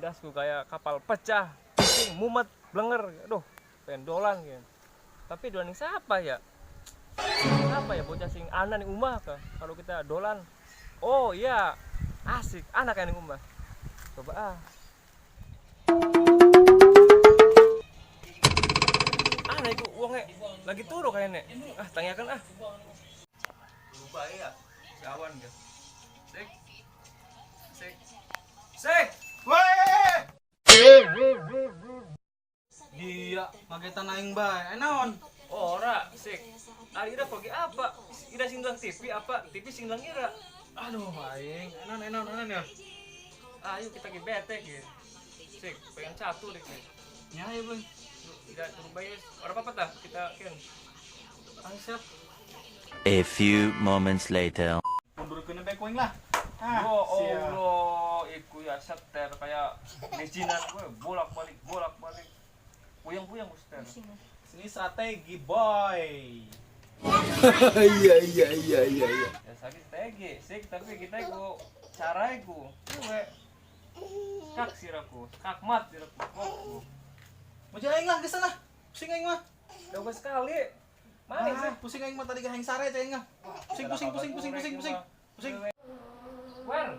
Ndasku kayak kapal pecah, pusing, mumet, blenger. Aduh, pengen dolan gitu. Tapi dolan siapa ya? Apa ya bocah sing ana ning umah ka? Kalau kita dolan. Oh iya, asik anak yang ning umah. Coba ah. Ah, nah iku wonge lagi turu kayaknya. Ah, tanyakan ah. Lupa ya, si awan ya. Sik. Sik. Sik. Weh. Dia kagetan aing bae. Naon? Ora, sik. Ari ira pagi apa? Ira sing nang TV apa? TV sing nang ira. Aduh, aing. Enon, enon, enon ya. Ayo kita ki bete ki. Sik, pengen catur iki. Ya, ayo, Bang. Tidak turu bae wis. Ora apa-apa tah, kita ken. Ayo siap. A few moments later. Mundurkeun bae kuing lah. Ah, Oh Allah, iku ya seter kayak lejinan gue bolak-balik, bolak-balik. Puyeng-puyeng gue seter. Ini strategi, boy. Iya iya iya iya iya. Ya sakit strategi, sik, tapi kita iku cara iku. Gue skak siraku, skak mat siraku. Oh, Mau aing lah geus lah. Pusing aing mah. udah sekali. Maning sih. Ah, pusing aing mah tadi aing sare cai aing mah. Pusing pusing pusing pusing pusing pusing. Pusing. Wer.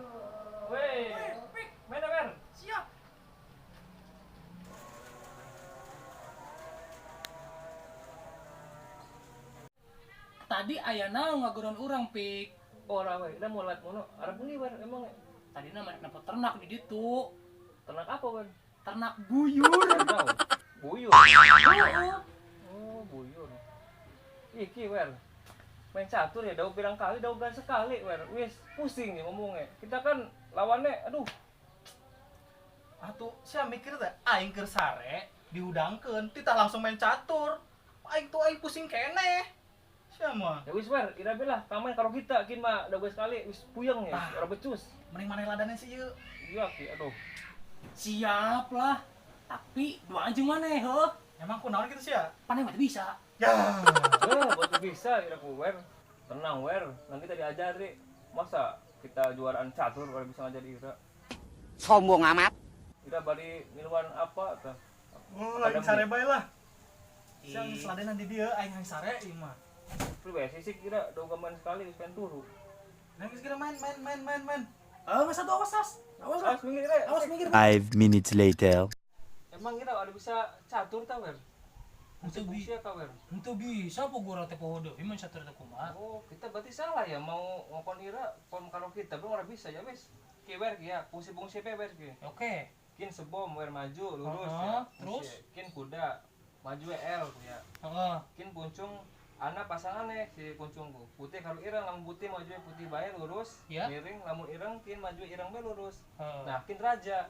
Weh. Mana wer? Siap. Tadi aya naon ngagoron urang pik. Ora we, udah mau liat mono. Arep beli wer emang. Tadi nama kenapa ternak di ditu. Ternak apa wer? Ternak buyur. Buyur. Oh, buyur. Iki wer. Main catur ya, dau pirang kali, dau gan sekali wer. Wis pusing nih ngomongnya. Kita kan lawannya, aduh. Atuh, sia mikir teh aing keur sare dihudangkeun, titah langsung main catur. Aing tuh aing pusing keneh. Sia mah. Ya wis wer, ira be lah, kamain kalau kita kin mah dau sekali wis puyeng ya, ora becus. Mending maneh ladane sih ieu. Iya ki, aduh. Siap lah. Tapi dua anjing maneh heuh. Emang kunaon kitu sia? Paneh mah bisa. Ya. Buat bisa ira ku wer. Tenang wer, nanti kita diajari. Masa kita juaraan catur kalau bisa ngajari Ira. Sombong amat. Ira bari miluan apa tah? Oh, aing sare bae lah. Sia geus ladenan di dieu aing hayang sare ieu mah. Priwe sih kira dau main sekali wis pengen turu. Nah, geus kira main main main main main. Geus atuh awas as. Awas Awas minggir Ira. Awas minggir. 5 minutes later. Emang Ira ada bisa catur ta wer? Untuk Bisa ka wer? Untuk bisa apa gua teh poho deui mun catur teh kumaha. Oh, kita berarti salah ya mau ngokon Ira kon kalau kita belum ora bisa ya wis. Ki wer ki ya, fungsi-fungsi pe wer ki. Oke. Kin sebom wer maju lurus ya. Terus kin kuda maju L ya. Heeh. Kin puncung ana pasangane si kuncungku. Putih kalau ireng lamun putih maju putih bae lurus, ya. Miring lamun ireng kin maju ireng bae lurus. Nah, kin raja.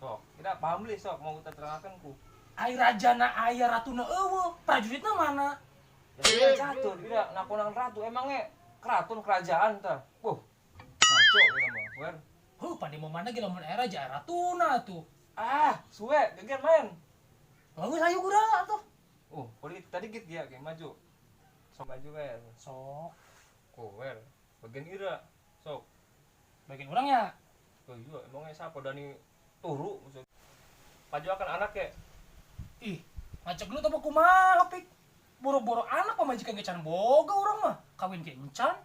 Sok, kita paham li sok mau kita terangkan ku. Ai rajana aya ratuna eueuh, prajuritna mana? Ya catur, kira nakonan ratu emangnya keraton kerajaan tah. Wuh. Ngaco kira mah, wer. Heuh, pandi mau mana ge lamun aya raja ratuna tuh. Ah, suwe geger main. Bagus ayo gura atuh. Oh, tadi git ya, kayak maju. Sok maju wer. Sok. Oh, wer. Bagian Ira. Sok. Bagian urang ya? Oh iya, emangnya siapa dani turu maksud. Maju akan anak ya. Ih, ngajak dulu apa kumaha pik? Boro-boro anak pamajikan ge can boga urang mah. Kawin ge encan.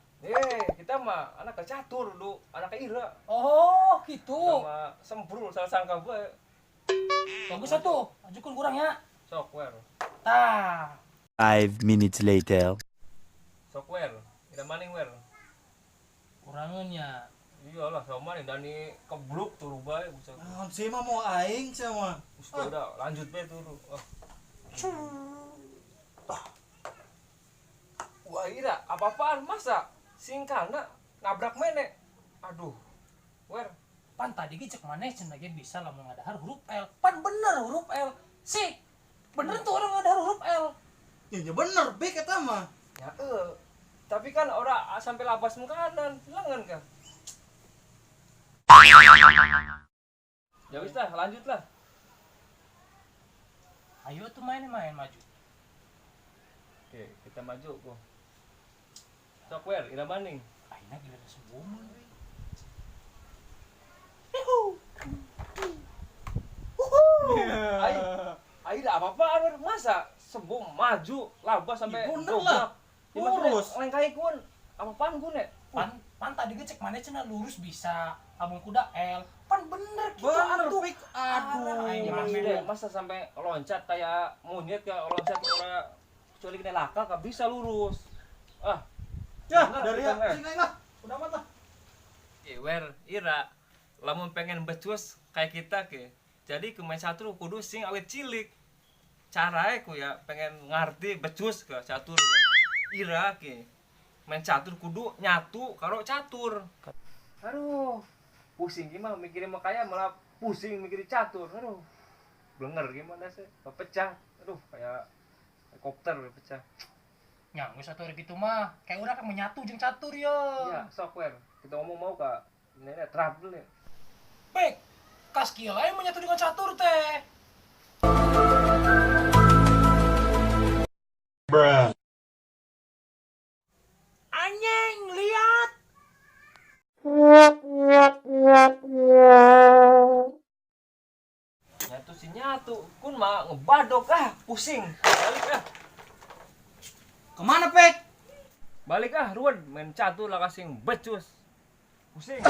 Kita mah anak ke catur du, anak ke Ira. Oh, gitu. Sama sembrul salah sangka gue. Bagus atuh, ajukeun kurang ya. Sok wer. Tah. 5 minutes later. Sok wer, ira maning wer. Kurangan ya. Iyalah, sama nih Dani kebluk turu bae buset. Ah, sih mah mau aing sih mah. Udah lanjut bae turu. Ah. Wah, Ira, apa-apaan masa singkana nabrak mene. Aduh. Wer, pan tadi ge cek maneh cenah ge bisa lamun ngadahar huruf L. Pan bener huruf L. Sih. Bener tuh orang ngadahar huruf L. Ya bener bek eta mah. Ya tapi kan ora sampai labas makanan, lengan kan. Ya wis lah, lanjut lah. Ayo tuh main maju. Oke, kita maju kok. Sok wer, ira maning. Aina gila semua. Ayo apa-apaan masa sembuh maju labas sampai Ih, bener lah. Ya, maksudnya Lurus. lengkai kun apa-apaan kun ya? Pan pan tadi ge cek maneh cenah lurus bisa. Amun kuda L. Pan bener gitu Bener, atuh. Pik. Aduh. Aing Ya, mah. maksudnya masa sampai loncat kayak monyet kayak loncat ora kecuali kena laka gak bisa lurus. Ah. Ya, bener, dari ya. bener. Sing aing lah. Udah amat lah. Wer, Ira, lamun pengen becus kayak kita ke. Jadi ke main catur kudu sing awet cilik. Carae ku ya pengen ngerti becus ke catur ke. Ira ke. Main catur kudu nyatu karo catur. Aduh, pusing gimana mikirin mau kaya malah pusing mikirin catur. Aduh. Blenger gimana sih? Pecah. Aduh, kayak helikopter pecah. Nya geus atuh gitu mah. Kayak urang kan menyatu jeung catur yo. Iya, sok wer. Kita ngomong mau kak. Nenek trouble nih. Pek, kas kieu lain menyatu dengan catur teh. Anjing, lihat. Nyatu sih nyatu, kun mah ngebadok ah, pusing. Balik ah, Kemana, Pek? balik ah, ruan main catur lah kasing becus. Pusing.